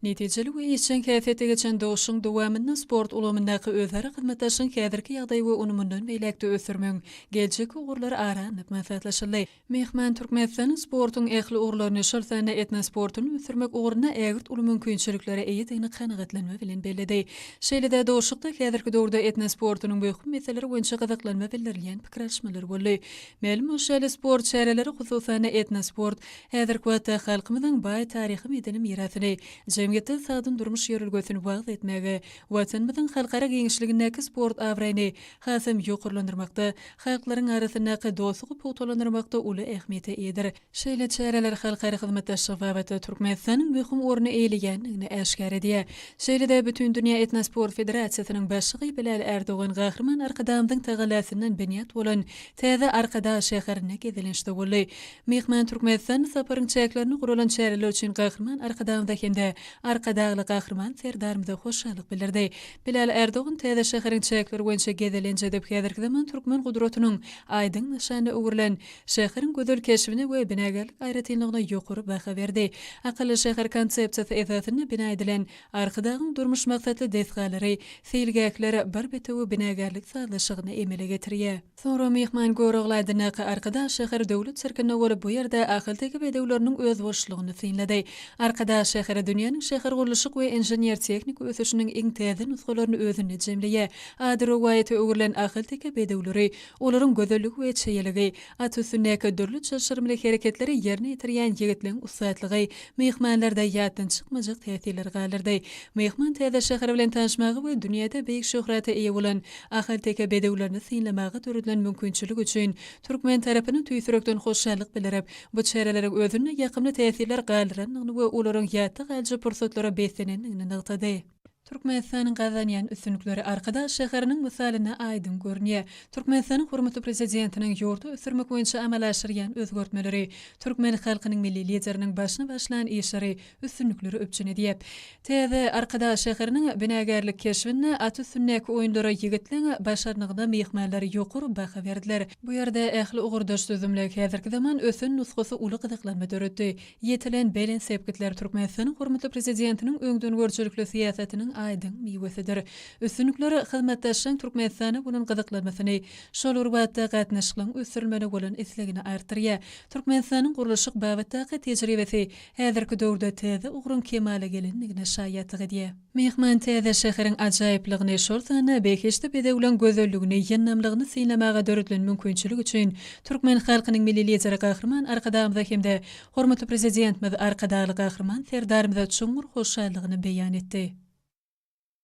Netijeli we işjeň häsiýetde geçen duşuşygyň dowamynda sport ulgamyndaky özara hyzmatdaşlygyň häzirki ýagdaýy we ony mundan beýläk-de ösdürmegiň geljekki ugurlary ara alnyp maslahatlaşyldy. Myhman Türkmenistanyň sportuň ähli ugurlaryny, şol sanda etnosportuny ösdürmek ugrunda ägirt uly mümkinçiliklere eýedigini kanagatlanma bilen belledi. Şeýle-de duşuşykda häzirki döwürde etnosportunyň möhüm meseleleri boýunça gyzyklanma bildirilýän pikir alyşmalar boldy. Mälim bolşy ýaly, sport çäreleri, hususan-da, etnosport häzirki wagtda halkymyzyň baý taryhy-medeni mirasyny, jemgyýetde sagdyn durmuş ýörelgesini wagyz etmäge, Watanymyzyň halkara giňişligindäki sport abraýyny hasam ýokarlandyrmakda, halklaryň arasyndaky dostlugy pugtalandyrmakda uly ähmiýete eýedir. Şeýle çäreler halkara hyzmatdaşlygy babatda Türkmenistanyň möhüm orny eýeleýändigini äşgär edýär. Şeýle-de Bütindünýä Etnosport federasiýasynyň başlygy Bilal Ärdogan Gahryman Arkadagymyzyň tagallasyndan binýat bolan täze Arkadag şäherinde gezelençde boldy. Myhman Türkmenistanda saparyň çäklerinde guralan çäreler üçin Gahryman Arkadagymyza hem-de Arkadagly Gahryman Serdarymyza hoşallyk bildirdi. Bilal Ärdogan täze şäheriň çäkleri boýunça gezelenç edip, häzirki zaman türkmen gudratynyň aýdyň nyşanyna öwrülen şäheriň gözel keşbine we binagärlik aýratynlygyna ýokary baha berdi. Akylly şäher konsepsiýasy esasynda bina edilen Arkadagyň durmuş maksatly desgalary, seýilgähler bir bitewi binagärlik sazlaşygyny emele getirýär. Soňra myhman Görogly adyndaky Arkadag şäheri döwlet sirkinde bolup, bu ýerde ahalteke bedewleriniň özboluşlygyny synlady. Arkadag şäheri dünýäniň şähergurluşyk we inžener-tehniki ösüşiniň iň täze nusgalaryny özünde jemleýär. Ady rowaýata öwrülen ahalteke bedewleri, olaryň gözelligi we çeýeligi, at üstündäki dürli çylşyrymly hereketleri ýerine ýetirýän ýigitleň ussatlygy myhmanlarda ýatdan çykmajak täsirleri galdyrdy. Myhman täze şäher bilen tanyşmaga we dünýäde beýik şöhrata eýe bolan Ahalteke bedewlerini synlamaga döredilen mümkinçilik üçin türkmen tarapyna tüýs ýürekden hoşallyk bildirip, bu çäreleriň özünde ýakymly täsirler galdyrandygyny we olaryň ýatda galyjy pursatlara beslenendigini nygtady. Türkmenistanyň gazanýan üstünlikleri Arkadag şäheriniň mysalynda aýdyň görünýär. Türkmenistanyň hormatly Prezidentiniň ýurdy ösdürmek boýunça amala aşyrýan özgertmeleri, türkmen halkynyň Milli Lideriniň başyny başlan işleri üstünlikleri üpjün edýär. Täze Arkadag şäheriniň binagärlik keşbinde at üstündäki oýunlara ýigitleň başarnygyna myhmanlar ýokary baha berdiler. Bu ýerde ähli ugurdaş düzümli häzirki zaman ösen nusgasy uly gyzyklanma döretdi. Ýetilen belent sepgitler Türkmenistanyň hormatly Prezidentiniň öňdengörüjilikli syýasatynyň aýdyň miwesidir. Üstünlikler hyzmatdaşlaryň Türkmenistana bolan gyzyklanmasyny, şol bir wagtda gatnaşyklaryň ösdürilmegine bolan islegini artdyrýar. Türkmenistanyň gurluşyk babatdaky tejribesi häzirki döwürde täze ugruň kemala gelendigine şaýatlyk edýär. Myhman täze şäheriň ajaýyplygyny, şol sanda behişdi bedewleň gözelligini, ýyndamlygyny synlamaga döredilen mümkinçilik üçin türkmen halkynyň Milli Lideri Gahryman Arkadagymyza hem-de hormatly Prezidentimiz Arkadagly Gahryman Serdarymyza çuňňur hoşallygyny beýan etdi.